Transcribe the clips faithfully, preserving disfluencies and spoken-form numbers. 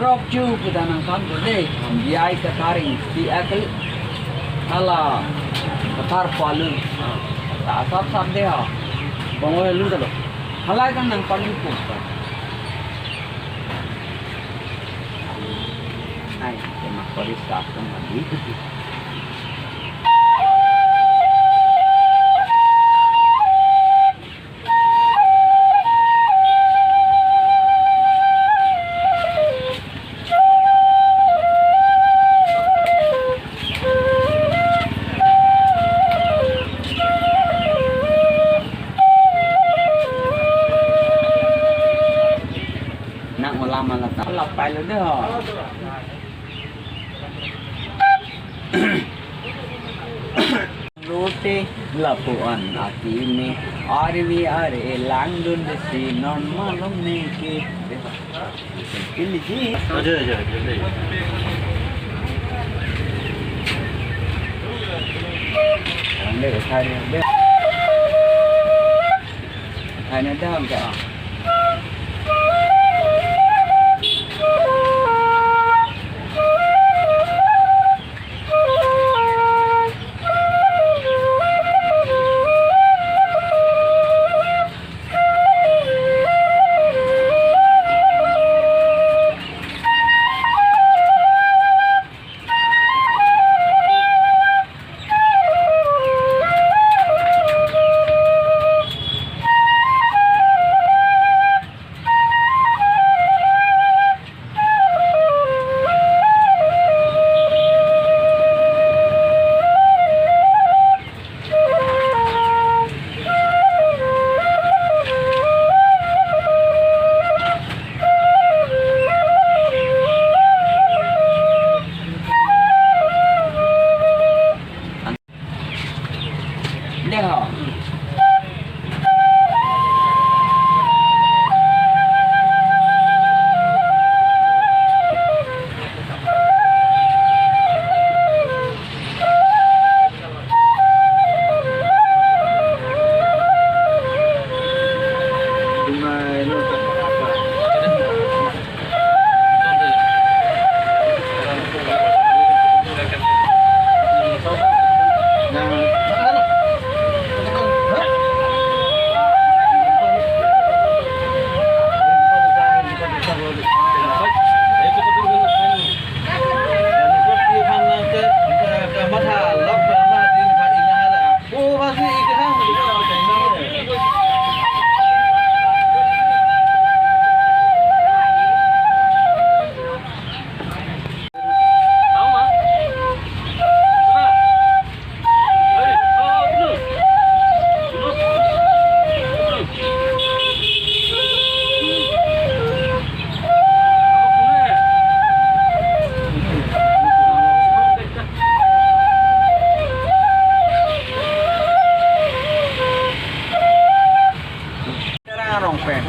Rok chu kita nangkam tu dei. Biai kathar isi akal. Hala kathar palu. Ta asap sap dei ha. Bangoi lu ta lo. Halai kan nangpalu pum ta. Ai, kema kori sap kan lagi. Nang olam ala ta lapai lo dei ho. Rote lapuan ati me arvi are langdun desi non malom ne ke. Pilih ji. Aja, aja, aja, aja. Orang deh, usaha deh. Usaha deh, usaha. Dei ho. Terang arong pen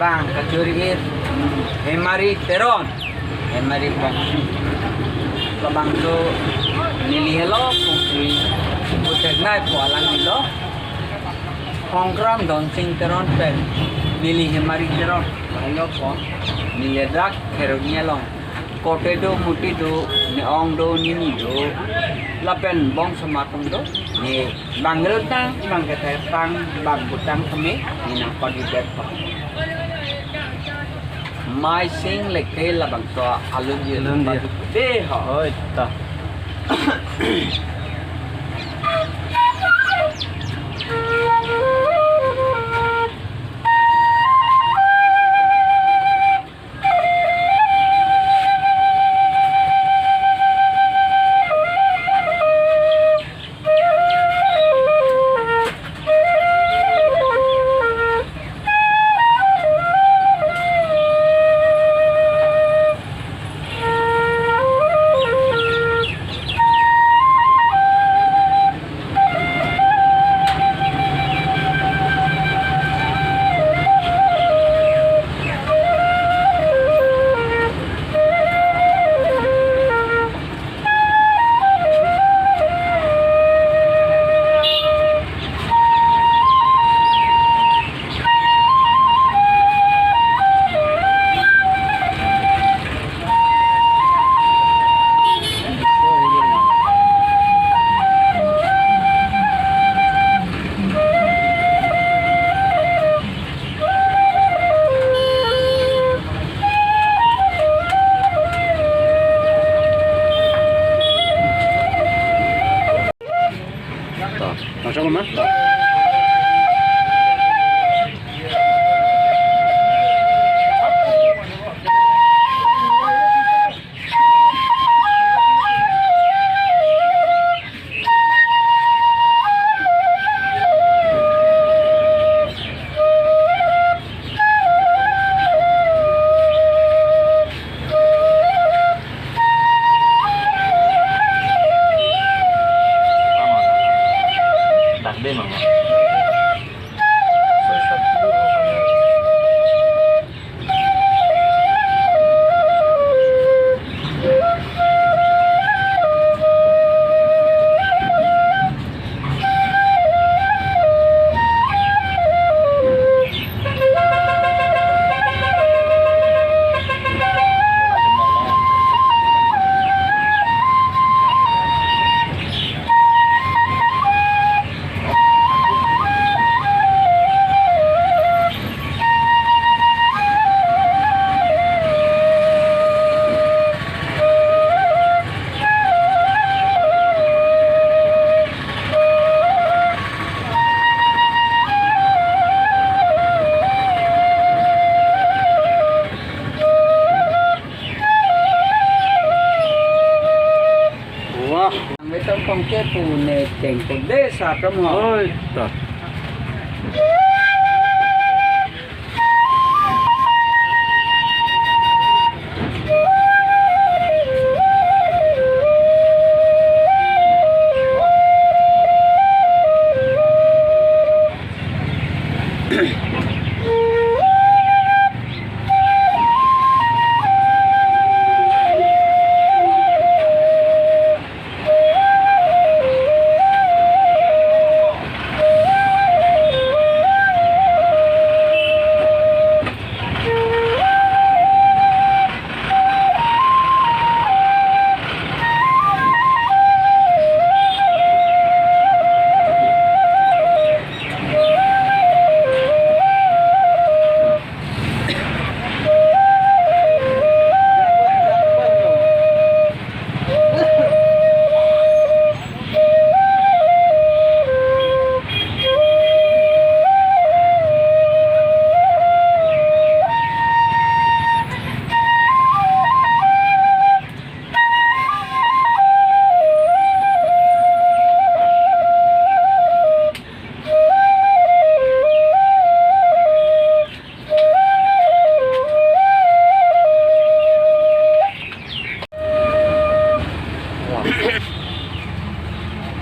bang kachori-et Hemari Teron, Hemari Bongsi. Labangso neli helo Bongsi, putek nai po alang nilo. Hongkram Donsing Teron pen neli Hemari Teron. Lahelo po neli dak Kheroni along. Kote do, muti do, ne ong do, nini do. Lapen bongso atum do. Ne bang rutang, bang ketang, bang butang kami, ne nangpadi det pa. Mai sing leke labangso alun di Alun di. Dei ho. Oi ta. Wah, nangtum pangke pu ne tengkol de sa tram ho. Oi, ta.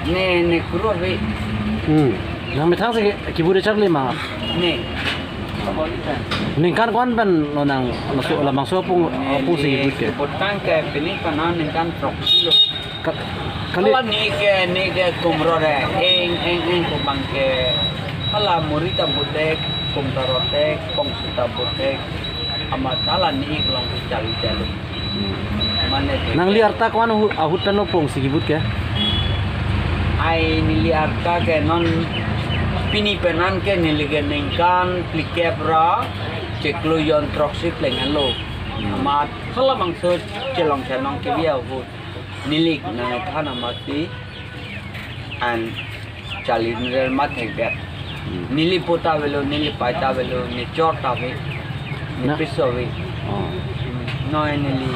Ne, ne kuro ave. Hmm. Nangmethang si kebut charli ma? Ne. Ningkan ko-an pen lo nang laso, labangso apung, ne, apung si ne kebut ke? Kebut tang ke pini panan ningkan throksi lo. Ka-, kali. Hala ne ke, ne ke kumro re, eng, eng, eng, ko bang ke. Hala muri ta butek, kum ta rotek, pongsi ta butek. Amat hala ne ik long ke chali chali. Hmm. Mane ke. Nangli arta ko-an ahu-, ahut pen lo pongsi kebut ke? Ai neli arta ke non pini penan ke neli ke ningkan phlikep ra chiklo jon throksi pleng lo. Hmm. Amat hala bangso chelong chenong kebi ahut. Neli nangthan amatsi an chali nrel mat thekdet. Hmm. Neli po ta avelo, neli pei ta avelo, ne chor ta ave, ne na- piso ave. Oh. Noi neli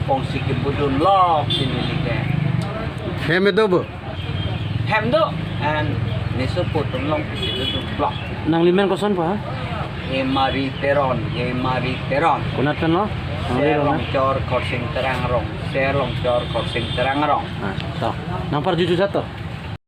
pongsi kebudun lok si neli ke. Hem do bo? Hem do, an ne sopo atum along pisi dodun lok. Nanglimen koson pa? Hemari Teron, Hemari Teron. Konat pen lo? Ser Longchor Khorsing Terang Rong, Ser Longchor Khorsing Terang Rong. Ah, to. Nang parju jutjat to?